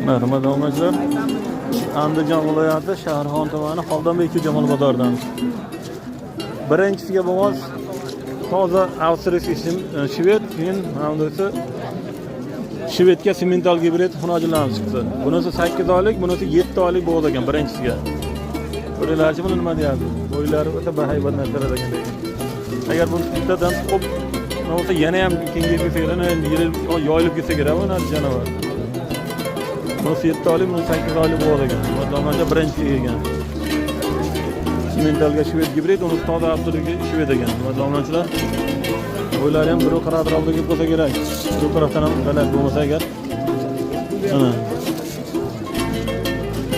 Hurmatli obunachilar, Andijon viloyati Shahrixon tumani Xoldanbek Jamol bozoridan. Birinchisiga bo'g'oz toza австрийский shved, keyin mana bunisi shvedga simmental gibrid xunojilarimiz chiqdi. Bunisi 8 oylik, bunisi 7 oylik bo'g'oz ekan birinchisiga. Ko'ringlarchi, buni nima deyapti? Bo'ylari o'ta bahaybat narsalar ekan lekin. Agar buni bittadan tuqib nima bo'lsa, yana ham kengayib ketsa kerak, yoyilib ketsa kerak bu narsa jonivor. Bunisi 7 oylik, bunisi 8 oylik bo'g'oz ekan. Hurmatli, birinchisiga ekan. Simmentalga shved gibrid, unisi toza avstriyaga shved ekan. Hurmatli obunachilar. Bo'ylari ham 1,40 atrofida kelib qolsa kerak. 1,40 dan ham baland bo'lmasa agar. Mana.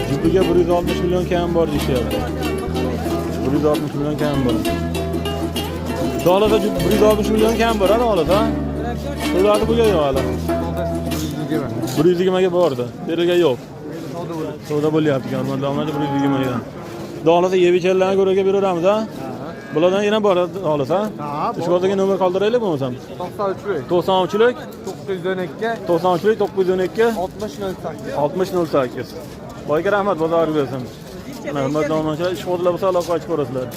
Jupiga 160 million kam bor deyishyapti. 160 million kam bor. Dolada 160 million kam bor, ha, dolada. To'ladi buga yo'q hali. 120 ga bordi. Berilgan yo'q. Savdo bo'lyapti ekan, hurmatli obunachilar, 120 ga. Xohlasa yeb ichanlarni ko'raga beraveramiz, ha? Bulardan yana bor xohlasa. Ha, bor. Ishqibozga nomer qoldiraylik bo'lmasam. 93lik 93lik 912 93lik 912 60 08. 60 08. Boyga rahmat, bozor bersin. Mana, hurmatli obunachilar, ishqibozlar bo'lsa, aloqa ochib ko'rasizlar.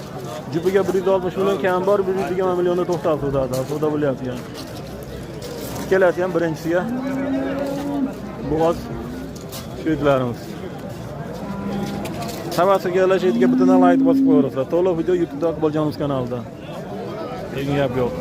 Jupiga 160 million kam bor, 120 millionda to'xtab savdoda, savdo bo'lyapti ekan. Ikkalasi ham birinchisiga bo'g'oz shvedlarimiz. Havasiga yerga bittadan layk bosib qo'yaverasizlar. To'liq video YouTube'da Iqboljon kanalida. Lekin gap yo'q.